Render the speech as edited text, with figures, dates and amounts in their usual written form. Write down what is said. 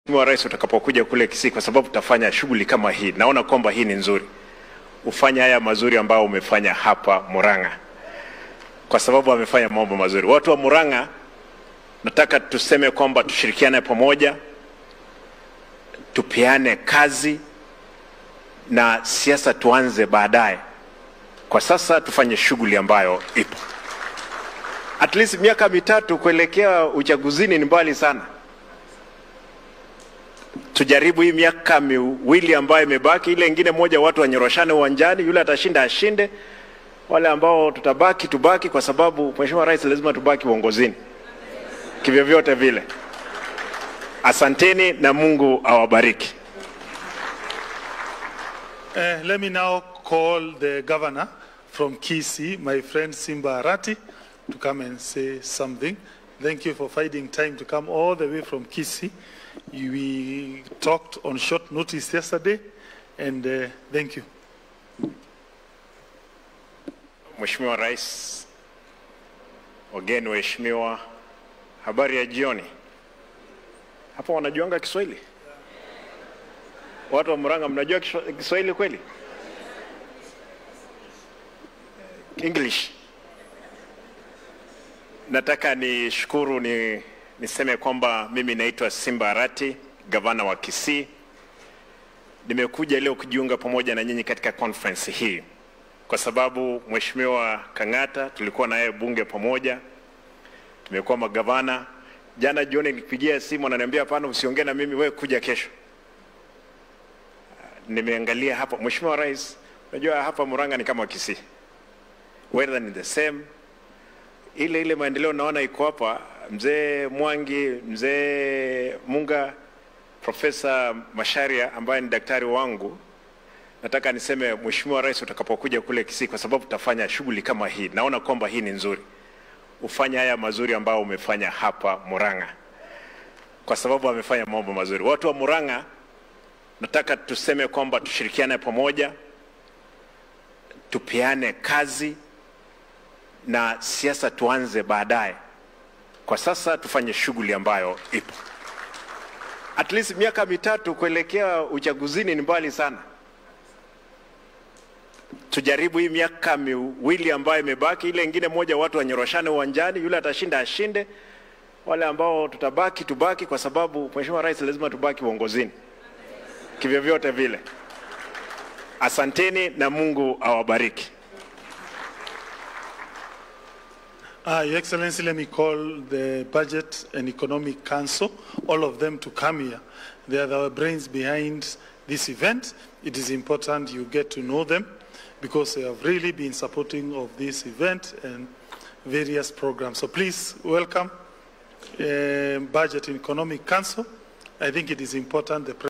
Mheshimiwa Rais, utakapokuja kule Kisii, kwa sababu tutafanya shughuli kama hii, naona kwamba hii ni nzuri, ufanye haya mazuri ambayo umefanya hapa Murang'a, kwa sababu amefanya mambo mazuri. Watu wa Murang'a, nataka tuseme kwamba tushirikiane pamoja, tupeane kazi na siasa tuanze baadaye. Kwa sasa tufanye shughuli ambayo ipo. At least miaka 3 kuelekea uchaguzini ni mbali sana. Tujaribu hii miaka 2 ambayo imebaki, ile ingine moja watu wanyoroshane uwanjani, yule atashinda ashinde, wale ambao tutabaki tubaki, kwa sababu Mheshimiwa Rais lazima tubaki uongozini kivyovyote vile. Asanteni na Mungu awabariki. Let me now call the governor from Kisii, my friend Simba Arati, to come and say something. Thank you for finding time to come all the way from Kisii. We talked on short notice yesterday, and thank you. Mheshimiwa Rais, wageni waheshimiwa, habari ya jioni. Hapa wanajuanga Kiswahili? Watu wa Murang'a mnajua Kiswahili kweli? English. Nataka nishukuru, niseme kwamba mimi naitwa Simba Arati, gavana wa Kisii. Nimekuja leo kujiunga pamoja na nyinyi katika conference hii kwa sababu Mheshimiwa Kang'ata tulikuwa na yeye bunge pamoja, tumekuwa magavana. Jana jioni nilipigia simu ananiambia hapana, usiongee na mimi, wewe kuja kesho. Nimeangalia hapa Mheshimiwa Rais, unajua hapa Murang'a ni kama Kisii, weather ni the same, ile ile maendeleo naona iko hapa. Mzee Mwangi, Mzee Munga, Profesa Macharia ambaye ni daktari wangu, nataka niseme Mheshimiwa Rais, utakapokuja kule Kisii, kwa sababu tutafanya shughuli kama hii, naona kwamba hii ni nzuri, ufanye haya mazuri ambayo umefanya hapa Murang'a, kwa sababu amefanya mambo mazuri. Watu wa Murang'a, nataka tuseme kwamba tushirikiane pamoja, tupeane kazi na siasa tuanze baadaye. Kwa sasa tufanye shughuli ambayo ipo. At least miaka 3 kuelekea uchaguzini ni mbali sana. Tujaribu hii miaka 2 ambayo imebaki, ile ingine moja watu wanyoroshane uwanjani, yule atashinda ashinde, wale ambao tutabaki tubaki, kwa sababu Mheshimiwa Rais lazima tubaki uongozini kivyovyote vile. Asanteni na Mungu awabariki. Your Excellency, let me call the Budget and Economic Council, all of them to come here. They are the brains behind this event. It is important you get to know them because they have really been supporting of this event and various programs. So please welcome Budget and Economic Council. I think it is important the